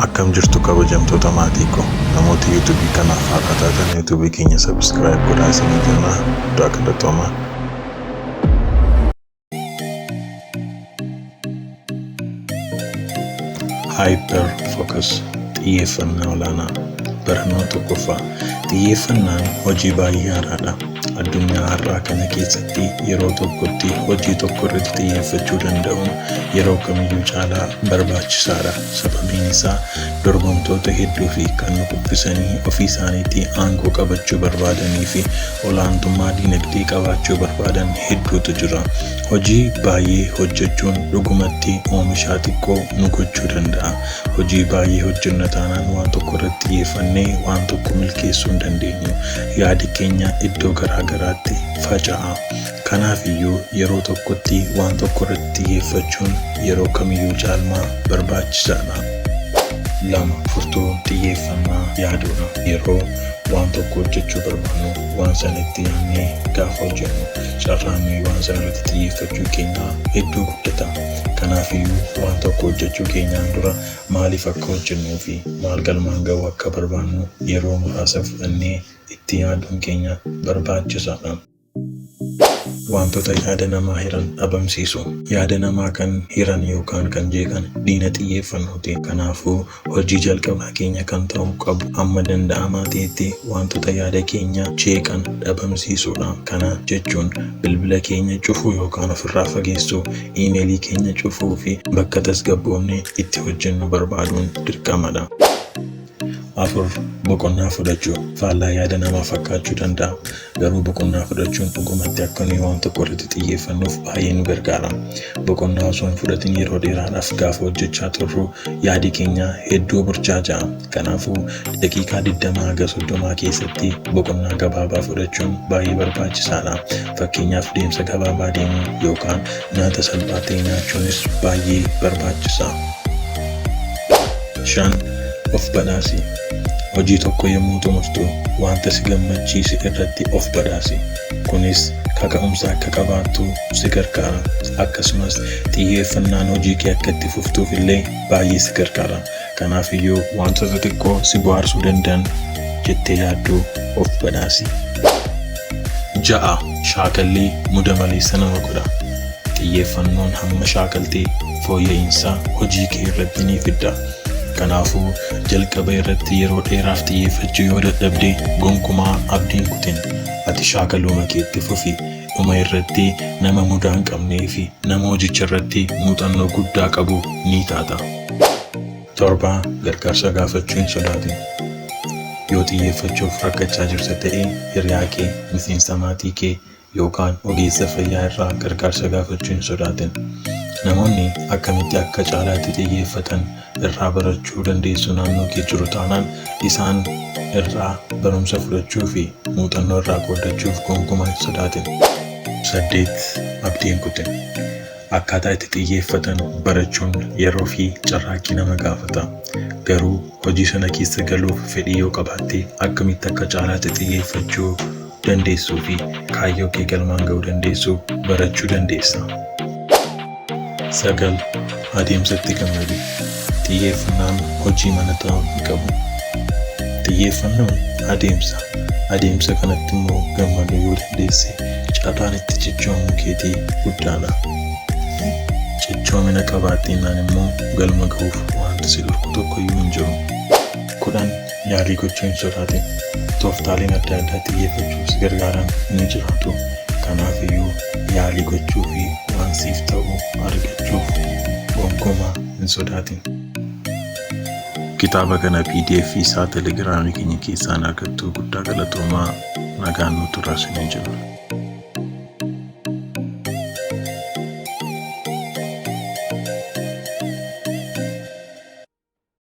Akkam jirtu kabajamtoota maatii koo? Namoota YouTube kanaaf haaraa taatan YouTube keenya subscribe godhaa isinii jenna. Guddaa galatoomaa. Hyper focus, xiyyeeffannaa olaanaa. Barannoo tokkoffaa: Xiyyeeffannaan hojii baay'ee haaraadha. Addunyaa har'aa kana keessatti yeroo tokkotti hojii tokko irratti xiyyeeffachuu danda'uun yeroo kamiyyuu caalaa barbaachisaadha. Sababiin isaa dorgomtoota hedduu fi kan nu kuffisanii ofii isaaniitii aangoo qabachuu barbaadanii fi olaantummaa dinagdee qabaachuu barbaadan hedduutu jira. Hojii baay'ee hojjechuun dhugumatti oomishaa xiqqoo nu gochuu danda'a. Hojii baay'ee hojjenna taanaan waan tokko irratti xiyyeeffannee waan tokko milkeessuu hin dandeenyu. Yaadi keenya iddoo garaa garaatti faca'a. Kanaaf iyyuu yeroo tokkotti waan tokko irratti xiyyeeffachuun yeroo kamiyyuu caalmaa barbaachisaadha. 2, Furtuu xiyyeeffannaa yaaduudha. Yeroo waan tokko hojjechuu barbaannu waan sana itti yaadnee gaafa hojjennu carraan nuyi waan sana irratti xiyyeeffachuu keenyaa hedduu guddata. Kanaaf iyyuu waan tokko hojjechuu keenyaan dura maaliif akka hojjennuu fi maal galmaan ga'uu akka barbaannu yeroo muraasa fudhannee itti yaaduun keenya barbaachisaadha. Wantoota yaada namaa hiran dhabamsiisu. Yaada namaa kan hiran yookaan kan jeeqan diina xiyyeeffannooti. Kanaafuu hojii jalqabaa keenya kan ta'uu qabu hamma danda'amaa ta'etti wantoota yaada keenya jeeqan dhabamsiisuudha. Kana jechuun bilbila keenya cufuu yookaan ofirraa fageessuu, iimeelii keenya cufuu fi bakka tasgabboofnee itti hojjennu barbaaduun dirqamadha. 4, Boqonnaa fudhachuu. Faallaa yaada namaa fakkaachuu danda'a. Garuu boqonnaa fudhachuun dhugumatti akka nuyi waan tokko irratti xiyyeeffannuuf baay'ee nu gargaara. Boqonnaa osoo hin fudhatin yeroo dheeraadhaaf gaafa hojjechaa turru yaadi keenya hedduu burjaaja'a. Kanaafuu daqiiqaa 20 haga 30 keessatti boqonnaa gabaabaa fudhachuun baay'ee barbaachisaadha. Fakkeenyaaf deemsa gabaabaa deemuu yookaan nyaata salphaa ta'e nyaachuunis baay'ee barbaachisa. 5, Of badhaasi. Hojii tokko yommuu xumurtu wanta si gammachiise irratti of badhaasi. Kunis kaka'umsa akka qabaattu si gargaara. Akkasumas xiyyeeffannaan hojii kee akka itti fuftuuf illee baay'ee si gargaara. Kanaaf iyyuu wantoota xixiqqoo si bohaarsuu danda'an jettee yaaddu of badhaasi. 6, Shaakalli muda maleessa nama godha. Xiyyeeffannoon hamma shaakalte fooyya'iinsa hojii kee irratti ni fidda. Kanaafuu jalqaba irratti yeroo dheeraaf xiyyeeffachuu yoo dadhabde gonkumaa abdii hin kutin. Ati shaakaluuma kee itti fufi. Dhuma irratti nama mudaa hin qabnee fi nama hojicha irratti muuxannoo guddaa qabu ni taata. 7, Gargaarsa gaafachuu hin sodaatin. Yoo xiyyeeffachuuf rakkachaa jirta ta'e hiriyaa kee, miseensa maatii kee, yookaan ogeessa fayyaa irraa gargaarsa gaafachuu hin sodaatin. Namoonni akkamitti akka caalaatti xiyyeeffatan irraa barachuu dandeessu naannoo kee jiru taanaan isaan irraa barumsa fudhachuu fi muuxannoo irraa qooddachuuf gonkumaa hin sodaatin. 8, Abdii hin kutin. Akkaataa itti xiyyeeffatan barachuun yeroo fi carraaqqii nama gaafata. Garuu hojii sana keessa galuuf fedhii yoo qabaatte akkamitti akka caalaatti xiyyeeffachuu dandeessuu fi kaayyoo kee galmaan ga'uu dandeessu barachuu dandeessa. 9, Adeemsatti gammadi. Xiyyeeffannaan hojii mana taa'uu hin qabu. Xiyyeeffannoon adeemsa. Adeemsa kanatti immoo gammaduu yoo dandeesse carraan itti cichoomuu keetii guddaadha. Cichoomina qabaatteennaan immoo galma ga'uuf wanti si dhorku tokkoyyuu hin jiru. 10, Yaalii gochuu hin sodaatin. Tooftaaleen adda addaa xiyyeeffachuuf si gargaaran ni jiraatu. Kanaaf iyyuu yaalii gochuu fi waan siif ta'u argachuuf gonkumaa hin sodaatin. Kitaaba kana pdf isaa telegiraamii keenya keessaan argattu. Guddaa galatoomaa, nagaan nu turaa isiniin jenna.